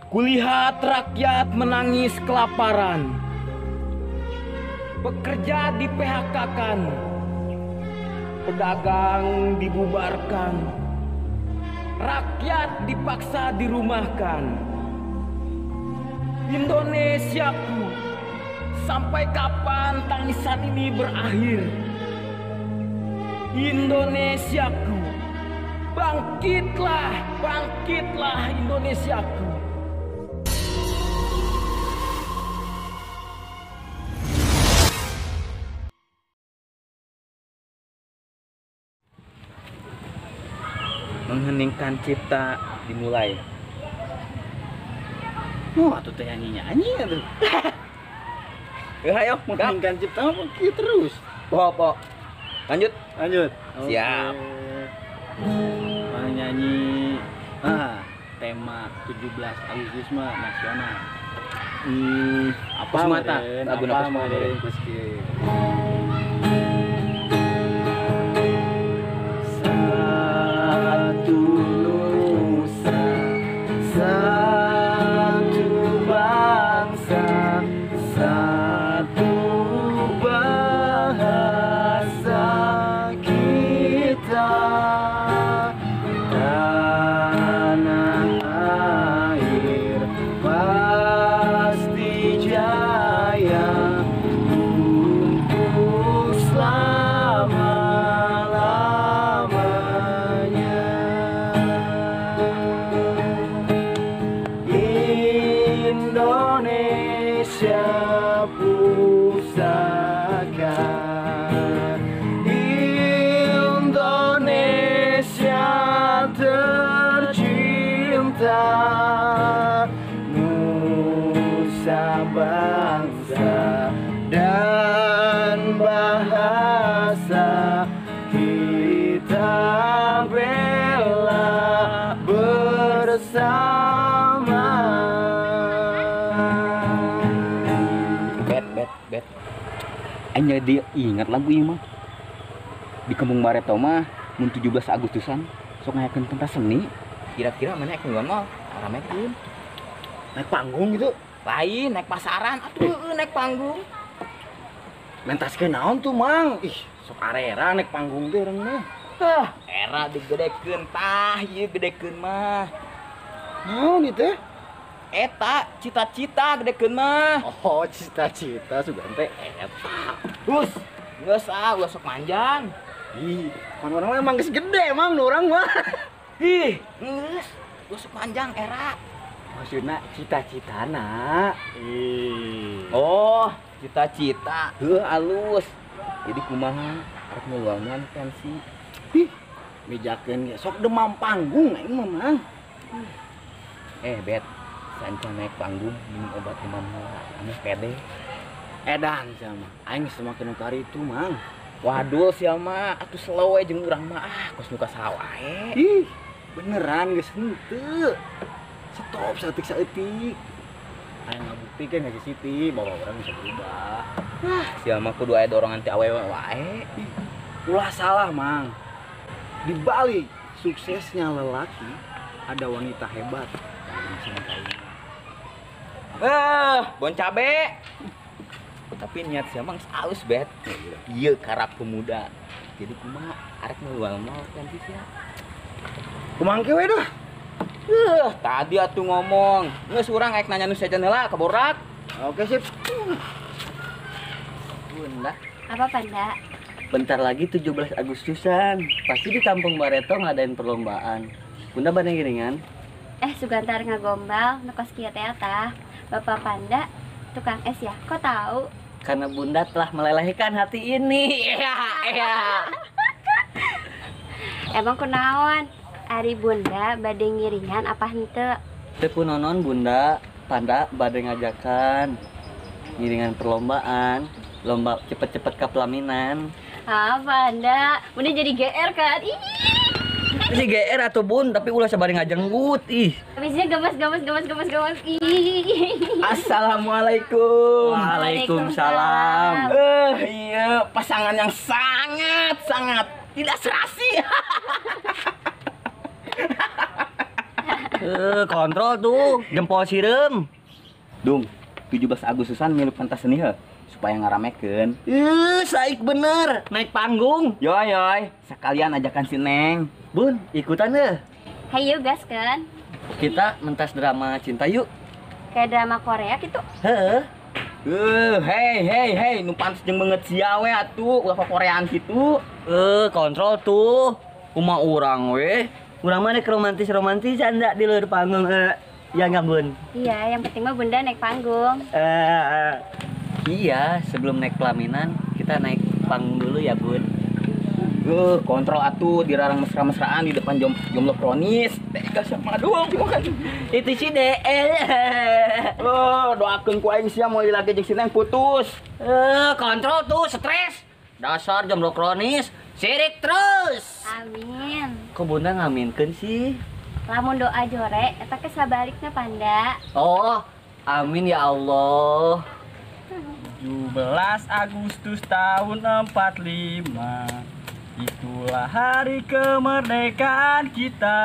Kulihat rakyat menangis kelaparan. Pekerja di PHK-kan. Pedagang dibubarkan. Rakyat dipaksa dirumahkan. Indonesiaku, sampai kapan tangisan ini berakhir? Indonesiaku, bangkitlah, bangkitlah Indonesiaku. Mengheningkan cipta dimulai. Oh, atuh teh nyanyi-nyanyi atuh. Ya, ayo, mengheningkan cipta mah kieu terus. Pok. Lanjut. Lanjut. Siap. Mau nyanyi tema 17 Agustus mah nasional. Apa Kusmata? Lagu apa meureun? Satu nusa, satu bangsa, satu bahasa kita, tanah air pasti jaya untuk selama-lamanya. Indonesia pusaka, Indonesia tercinta, nusa bangsa dan bahasa kita bela bersama. Bet. Aing jadi ingat lagu ieu mah. Di Kampung Bareto mah mun 17 Agustusan sok ngayakeun pentas seni. Kira-kira mana ek ngeluan mah ramekeun. Naik panggung gitu? Lain, naik pasaran atuh naik panggung. Mentaskeun naon tuh, Mang? Ih, sok arera naik panggung teh urang mah. Hah, era digedekeun tah ieu gedekeun mah. Naon ieu teh? Eta cita-cita gedekeun mah. Oh, cita-cita sugan teh eta. Hus, geus ah ulah sok manjang. Ih, kan urang mah emang geus gede emang nu urang mah. Ih, geus, ulah sok manjang era. Maksudna cita-citana. Ih. Oh, cita-cita. Heuh alus. Jadi kumaha arek ngeluangan pensi. Ih, mejakeun ge sok demam panggung aing mah, Mang. Bet. Sanca naik panggung minum obat demam heula, anu pede. Edan sia mah. Aing semakin kari itu, Mang. Waduh sia mah, atuh slow we jeung urang mah ah, kos nu ka saha wae. Ih, beneran geus henteu. Stop saeutik-saeutik. Aing ngabuktikeun ka si Siti bahwa urang bisa berubah. Ah, sia mah kudu aya dorongan ti awewe wae. Ih, ulah salah, Mang. Di balik suksesnya lelaki ada wanita hebat yang mencintainya. Bon cabe. Tapi niat sia mah geus alus, Bet. Ieu karak pemuda. Jadi kumaha arek ngelual mah ganti sia. Kumaha we dah? Tadi atuh ngomong. Geus urang arek nanya nu sejen heula ka borak. Oke, sip. Bunda. Apa, Panda? Bentar lagi 17 Agustusan. Pasti di Kampung Bareto ngadain perlombaan. Bunda bade ngiringan? Sugantar ngagombal nu kos kieu teh tah. Bapak Panda tukang es ya? Kok tahu? Karena Bunda telah melelehkan hati ini. Iya. Emang kunaon? Ari Bunda bade ngiringan apa henteu? Teu kunonon Bunda, Panda bade ngajakan ngiringan perlombaan, lomba cepet-cepet ke pelaminan. Ah, Panda, Bunda jadi GR kan? Ih. Si GR atau Bun, tapi ulah sabari ngajenggut ih. Habisnya gemes. Ih. Assalamualaikum. Waalaikumsalam. Iya, pasangan yang sangat tidak serasi. Kontrol tuh, jempol sireum. Dung, 17 Agustusan milu pentas seni heuh supaya ngaramekeun. Saik bener, naik panggung. Yoy yoy, sekalian ajakan si Neng. Bun, ikutan deh. Hayu gaskeun. Kita mentas drama cinta yuk. Kayak drama Korea gitu. Heeh. Hey hey hey, nu pantes jeung beungeut sia we atuh, ulah Koreaan kitu. Kontrol tuh. Kumaha urang we? Urang mah romantis-romantisan da di luar panggung. Ya nggak, Bun? Iya, yang penting mah Bunda naik panggung. Iya, sebelum naik pelaminan kita naik panggung dulu ya, Bun. Kontrol atuh dilarang mesra-mesraan di depan jomblo kronis. Tega siapa doang kan. Itu si DL. Doakeun ku aing sia moal lagi jeung si Neng putus. Kontrol tuh stres. Dasar jomblo kronis, sirik terus. Amin. Kok Bunda ngaminkeun sih? Lamun doa jore, eta ke sabalikna Panda. Oh, amin ya Allah. 17 Agustus tahun 45, itulah hari kemerdekaan kita.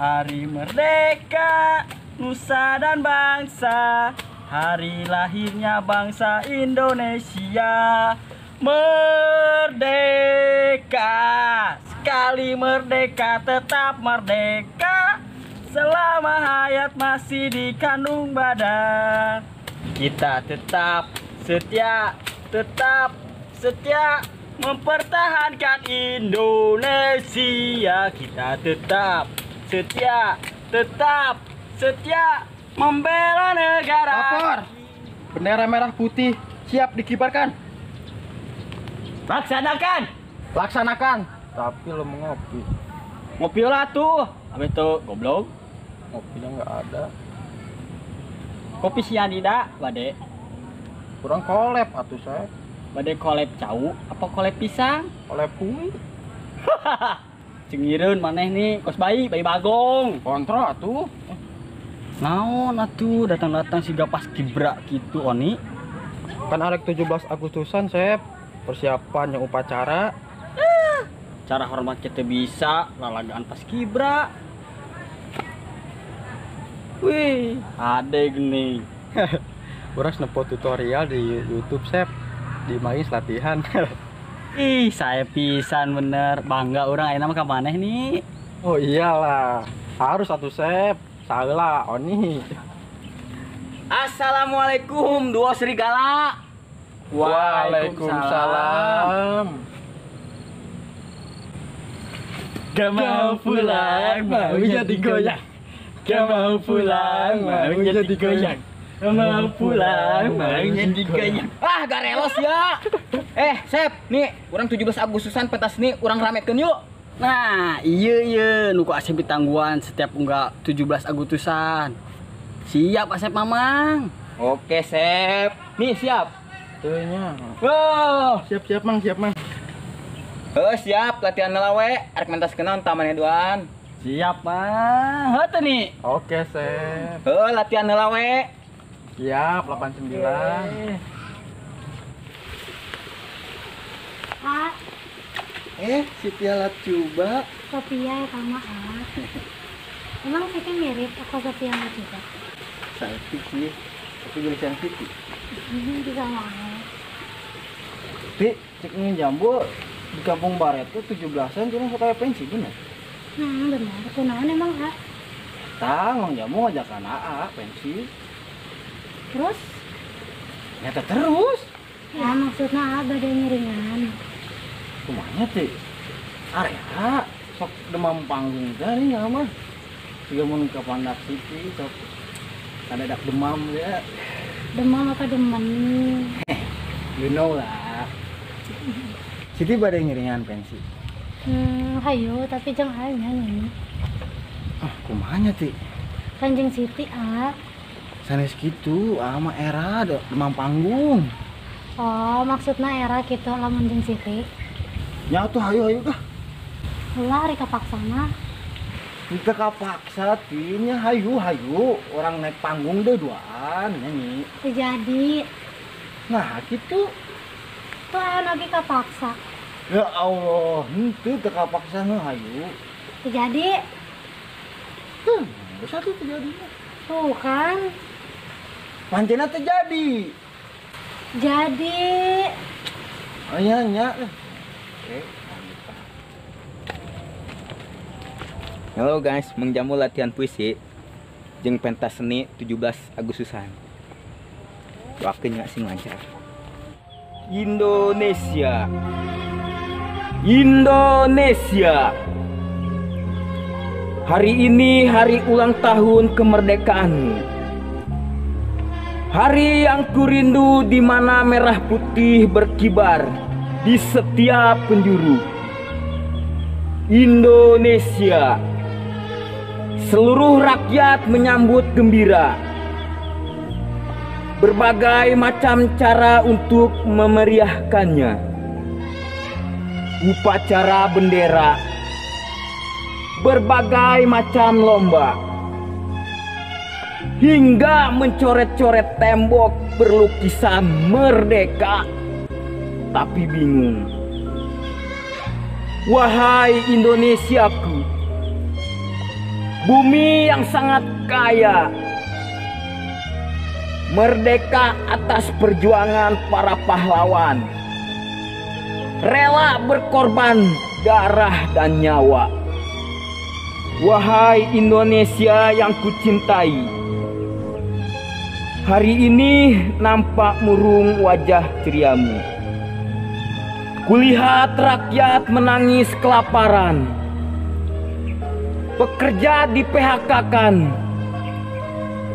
Hari merdeka nusa dan bangsa, hari lahirnya bangsa Indonesia. Merdeka, sekali merdeka tetap merdeka, selama hayat masih dikandung badan. Kita tetap setia mempertahankan Indonesia. Kita tetap setia, tetap setia membela negara. Lapor, bendera merah putih siap dikibarkan. Laksanakan. Laksanakan. Tapi lo mau ngopi. Ngopi lah tuh. Apa itu goblok? Ngopinya nggak ada. Kopi sianida, bade. Kurang kolep atuh saya. Bade kolep cau apa kolep pisang? Kolep bumi. Cengireun maneh nih, kos bayi, bayi bagong. Kontrol atuh. Naon atuh datang-datang siga pas kibra gitu Oni. Kan arek 17 Agustusan, Sep. Persiapan yang upacara. Cara hormat kita bisa lalagaan pas kibra. Wih, ada gini. Urang nempo tutorial di YouTube, Sep. Di mais latihan. Ih, saya pisan bener. Bangga orang ayeuna mah ka maneh nih. Oh iyalah, harus atuh Sep. Salah Oni. Assalamualaikum duo serigala. Waalaikumsalam. Gak mau pulang, mau jadi goyang. Gak mau pulang, mau jadi goyang. Gak mau pulang, mau jadi goyang. Ah, garelos ya. Sep, nih, urang 17 Agustusan pentas nih, urang ramekeun yuk. Nah, iya nu ku Asep ditangguhan setiap enggak 17 Agustusan. Siap Asep Mamang. Oke, Sep. Nih, siap. Tuhnya. Wow. Siap-siap, Mang, siap, Mang. Siap, latihan lawe, arek mentas kenaon tamannya duaan. Siap, Mang. Heuh teh nih. Oke, Sep. Latihan lawe. Siap, 89. Ah. Si Piala coba. Sophia ya sama ah. Emang Siti mirip aku Sophia juga? Cantik sih, tapi jadi cantik. Bisa banget. Ti, cek nih jambu di kampung Baret tuh 17-an cuma suka kayak pensi bener. Benar. Kunaon emang ah? Tah, Mang Jambu ngajakan AA pensi. Terus? Nyata terus. Ya maksudnya AA bade ngiringan. Kumanya ti? Area sok demam panggung teh nih mah. Siga mun ka Pandak City sok kadadak demam ya. Demam apa demen? You know lah. Siti bade ngiringan pensi. Hayu tapi jeung aing nya. Ah, kumanya ti? Kan jeung Siti ah. Sanes kitu, ah mah era demam panggung. Oh, maksudna era kitu lamun jeung Siti. Nya tuh hayu hayu kah. Ulah ari kapaksa mah. Kita kapaksa ti nya hayu hayu orang naik panggung deh duaan nyanyi. Teu jadi. Nah, kitu. Tuh aya lagi kapaksa. Ya Allah, henteu teu kapaksa heuh hayu. Teu jadi. Bisa tuh terjadi. Tuh kan. Pancena terjadi. Jadi. Oh iya, iya. Oke. Halo guys, mengjamu latihan puisi jeung pentas seni 17 Agustusan. Doakeun nya sing lancar. Indonesia. Indonesia. Hari ini hari ulang tahun kemerdekaanmu. Hari yang kurindu di mana merah putih berkibar di setiap penjuru. Indonesia. Seluruh rakyat menyambut gembira. Berbagai macam cara untuk memeriahkannya. Upacara bendera, berbagai macam lomba, hingga mencoret-coret tembok berlukisan merdeka. Tapi bingung. Wahai Indonesiaku, bumi yang sangat kaya, merdeka atas perjuangan para pahlawan, rela berkorban darah dan nyawa. Wahai Indonesia yang kucintai, hari ini nampak murung wajah ceriamu. Kulihat rakyat menangis kelaparan, pekerja di PHK-kan,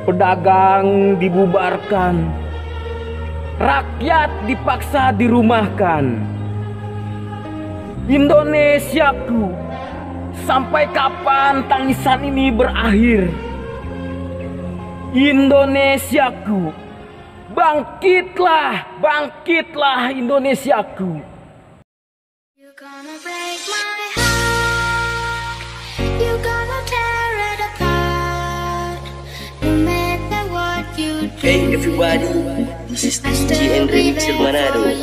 pedagang dibubarkan, rakyat dipaksa dirumahkan. Indonesiaku, sampai kapan tangisan ini berakhir? Indonesiaku, bangkitlah, bangkitlah Indonesiaku. You're gonna break my heart. You're gonna tear it apart. No matter what you do. Hey everybody, this is DJ and Remixer Manado.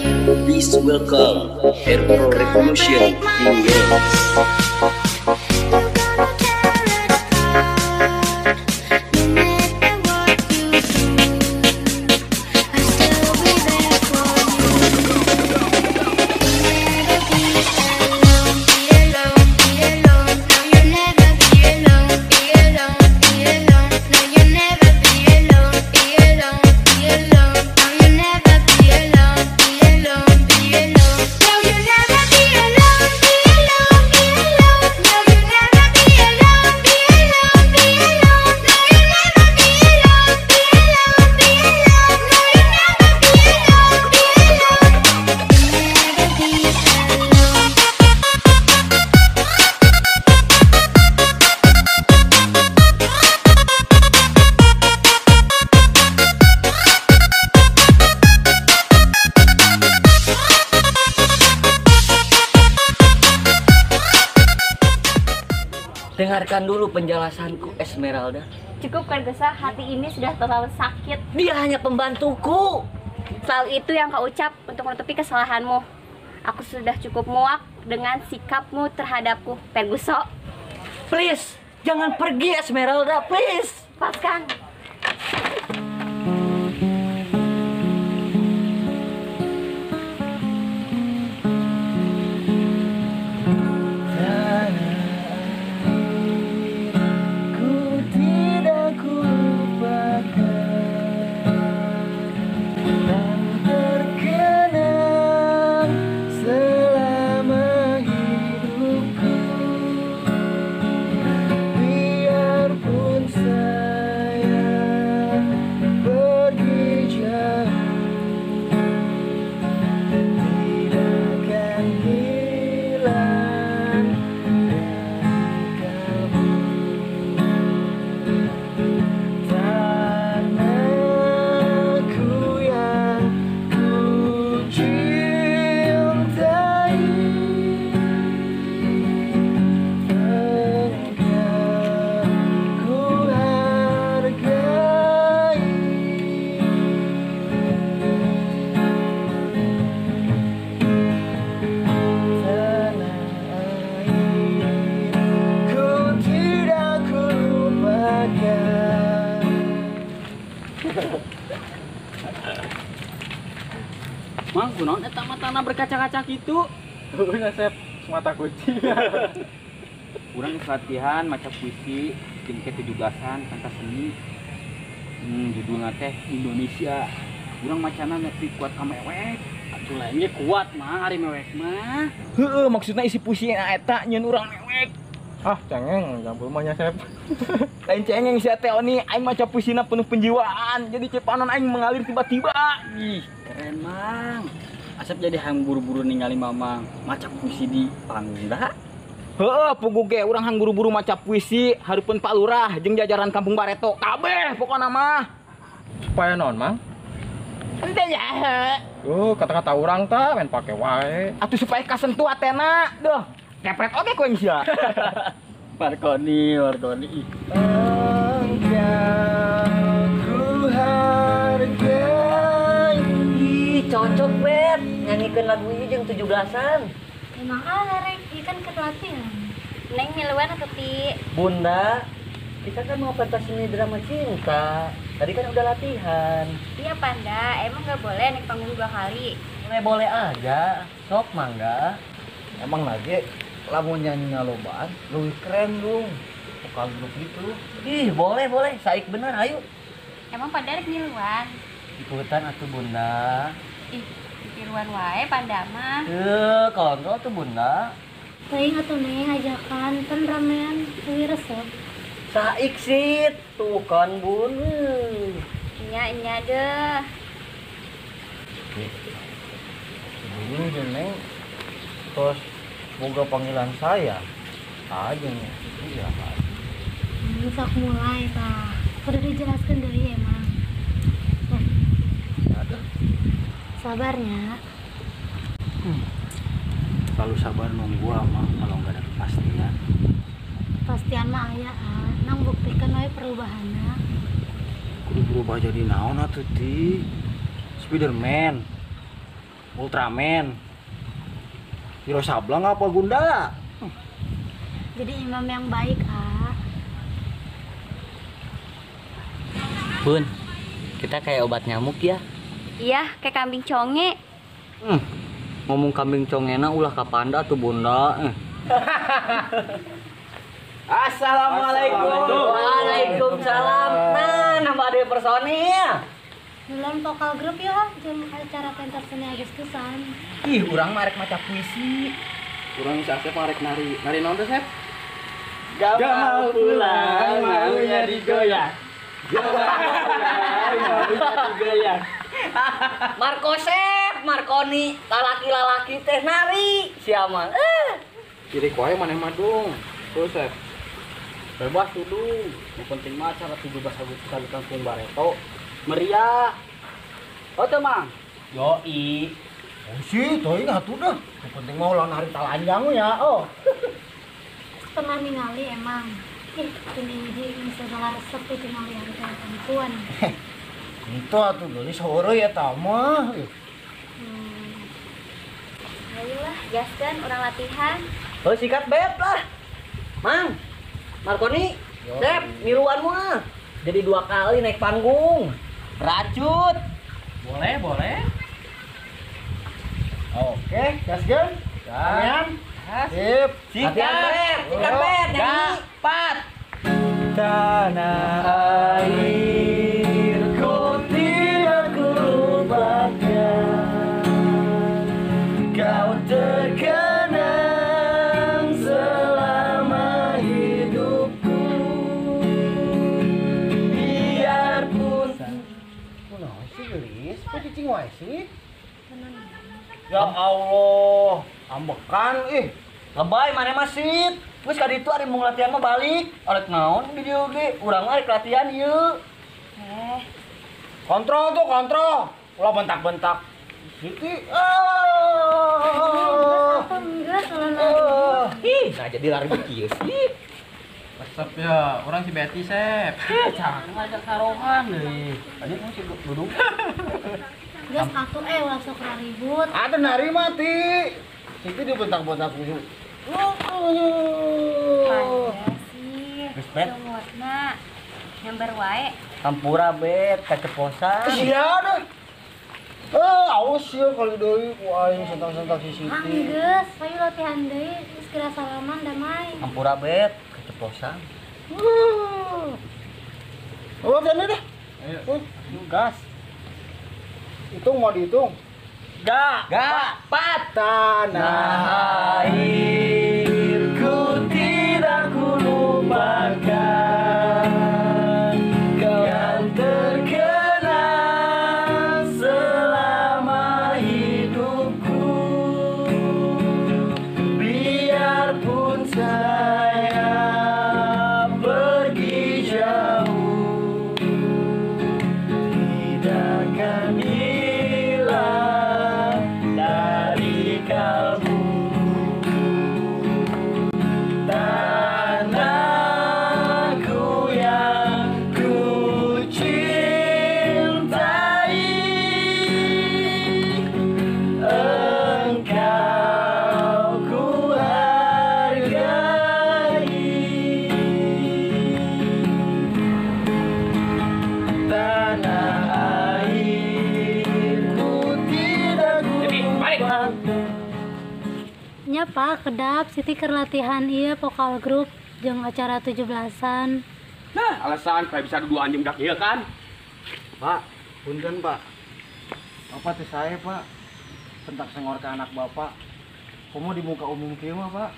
Please welcome Airpro Revolution in Wales. Dengarkan dulu penjelasanku, Esmeralda. Cukup, Ferguson, hati ini sudah terlalu sakit. Dia hanya pembantuku. Selalu itu yang kau ucap untuk menutupi kesalahanmu. Aku sudah cukup muak dengan sikapmu terhadapku, Ferguson. Please, jangan pergi, Esmeralda, please. Lepaskan. Biarpun saya Mang, kunaon eta matana berkaca-kaca kitu? Heueuh Sep, mata kucing. Urang latihan maca puisi jeung ke 17-an pentas seni. Judulna teh Indonesia. Urang macana nepi kuat ka mewek. Atuh lain ge kuat mah ari mewek mah. Heueuh, maksudna isi puisi eta nyeun urang mewek. Ah, cengeng, campur mah nya Sep. Lain cengeng sia teh Oni, aing maca puisina penuh penjiwaan. Jadi cepanon aing mengalir tiba-tiba. Ih, keren Mang. Asep jadi hang buru-buru ningali Mamang maca puisi di panggung dah. Heueuh, puguh ge urang hang buru-buru maca puisi hareupeun Pak Lurah jeung jajaran Kampung Bareto kabeh pokona mah. Supaya naon, Mang? Henteu ya. Oh, kata-kata urang tah main pake wae. Atuh supaya kasentuh atena. Duh, kepret oge ku aing sia. Markoni, Markoni. Ku hargai. Ih, cocok bet nyanyikan lagu ini jeung 17-an. Emang arek, ieu kan keur latihan. Neng miluan atau ti? Bunda, kita kan mau pentas seni drama cinta. Tadi kan udah latihan. Iya Panda, emang nggak boleh naik panggung 2 kali. Boleh-boleh aja, sok mangga. Emang lagi lamun nyanyi ngalobaan lebih keren dong. Vokal grup gitu. Ih, boleh boleh, saik bener, ayo. Emang Panda rek miluan? Ikutan atuh Bunda. Ih, tiruan wae Panda mah. Kontrol tuh Bunda. Teuing atuh Neng ajakan kan ramean leuwih resep. Saik sih, tuh kan Bun. Nya nya deh. Dulu jeung Neng terus boga panggilan saya. Aja nih. Iya, Pak. Sok mulai tah. Kudu dijelaskeun deui emang. Aduh. Sabarnya. Selalu sabar nunggu ama kalau nggak ada kepastian. Kepastian mah aya, ah. Nang buktikan wae perubahanna. Kudu berubah jadi naon atuh ti? Spiderman, Ultraman, Wiro Sableng apa Gundala? Jadi imam yang baik, ah. Bun, kita kayak obat nyamuk ya? Iya, kayak kambing conge. Ngomong kambing congena ulah ka Panda tuh Bunda. Assalamualaikum. Waalaikumsalam. Nah, nambah ada personil. Nulon vokal grup ya, jeung acara pentas seni Agustusan. Ih, urang mah rek maca puisi. Urang si Asep mah rek nari. Nari naon teh, Sep? Gak mau pulang, maunya digoyang. Gak mau pulang, maunya digoyang. Marco Sep, Marconi, lalaki-lalaki teh nari. Siapa? Kiri wae maneh mah dong. Tuh, Sep. Bebas dulu. Yang penting mah acara 17 Agustusan di Kampung Bareto meriah. Oh, tuh, Mang. Yoi. Oh sih, teuing atuh dah. Yang penting mah ulah nari talanjang ya. Oh. Pernah ningali emang. Ih, ini hiji misalnya resep itu ningali ari perempuan. Itu atuh geulis heureuy eta mah. Ayolah, gaskeun urang latihan. Oh, sikat beb lah. Mang, Marconi, Sep, miluan mah. Jadi 2 kali naik panggung. Racut. Boleh, boleh. Oke, gaskeun. Amin. Sip. Sikat beb, sikat beb, nyanyi. Pat. Tanah airku tidak kulupakan. Kau terkenang selama hidupku. Biarpun kunaon sih geulis, kok cicing wae sih? Ya Allah, ambekan ih. Lebay maneh mah sit. Geus ka ditu ari mung latihan mah balik. Arek naon di dieu ge? Urang mah arek latihan ieu. Kontrol tuh, kontrol. Ulah bentak-bentak. Siti. Enggak, ulah Ih, nah jadi lari kieu sih. Resep ya, orang si Betty, Sep. Jangan ngajak sarohan deui. Tadi mau si duduk. Geus atuh ulah sok ribut. Ada nari mati. Siti dibentak-bentak kudu. Panda sih. Geus bet. Sumutna nyamber wae. Hampura bet kaceposan. Sia deh. Awas ya kali deui ku aing sentang-sentang si Siti. Anggeus, ayo latihan deui geus geura salaman damai. Hampura bet kaceposan. Oh, latihan deh. Ayo. Gas. Hitung mau dihitung. Gak, pat. Tanah airku tidak ku lupakan, kau yang terkenang selama hidupku. Biarpun saya pergi jauh, tidak akan hilang dari kalbu. Tanahku yang ku cintai, engkau ku hargai. Tanah airku tidak ku lupakan. Nya Pak, kedap Siti keur latihan ieu vokal grup jeung acara 17-an. Nah, alasan kayak bisa dua anjing dak ieu kan? Pak, punten Pak. Bapak teh saya Pak. Sentak sengor ke anak Bapak. Komo di muka umum kieu mah Pak.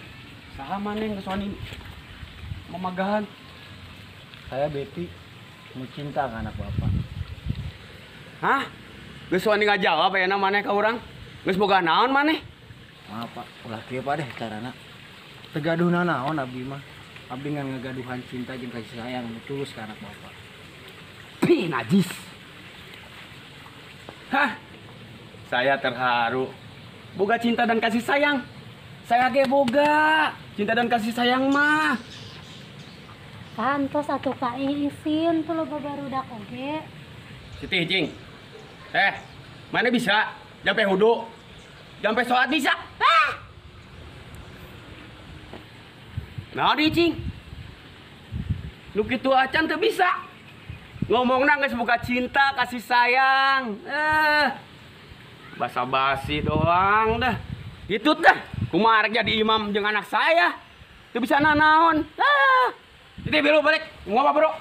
Saha maneh geus wani mamagahan? Saya Betty, mau cinta ke anak Bapak. Hah? Geus wani ngajawab ayeuna maneh ka urang? Geus boga naon maneh? Maaf Pak, ulah kieu Pak deh carana. Teu gaduh nanaon abdi mah. Abdi ngan ngagaduhan cinta jeung kasih sayang nu tulus ka anak Bapak. Pi najis. Hah? Saya terharu. Boga cinta dan kasih sayang. Saya ge boga cinta dan kasih sayang mah. Pantos atuh Pak isin tuh loba barudak oge. Siti cing. Mana bisa? Jampe hudu. Jampe sholat bisa. Ah! Nah, cing. Nu kitu acan teu bisa. Ngomongna geus boga cinta, kasih sayang. Basa-basi doang dah. Gitu dah. Kumaha rek jadi imam jeung anak saya. Teu bisa nanaon. Ah. Jadi bro balik. Ngomong apa, Bro?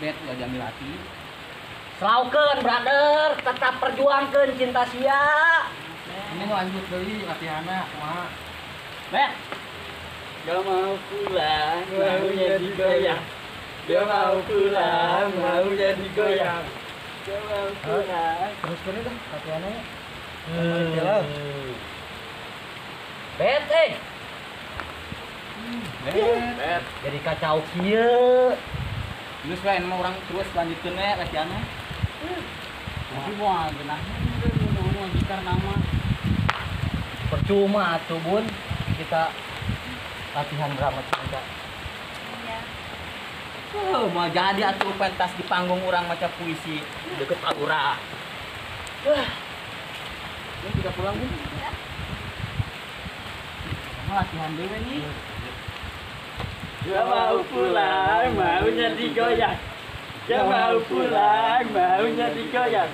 Bet ulah diambil hati. Selaukeun brother, tetap perjuangkeun cinta sia. Ini lanjut deui latihanna kumaha? Bet. Gak mau pulang, maunya digoyang. Gak mau pulang, maunya digoyang. Gak mau pulang. Terus kene dah latihannya. Bet eh. Bet. Jadi kacau kieu. Terus lain mau orang terus lanjutkeun we latihanna. Tapi moal geunahna mau gitar nama. Percuma atuh Bun, kita latihan drama cinta. Iya. Mau jadi atuh pentas di panggung urang maca puisi deket aura. Ini tidak pulang Bun. Iya. Mau latihan deui nih. Gak mau pulang, maunya digoyang. Gak mau pulang, maunya digoyang.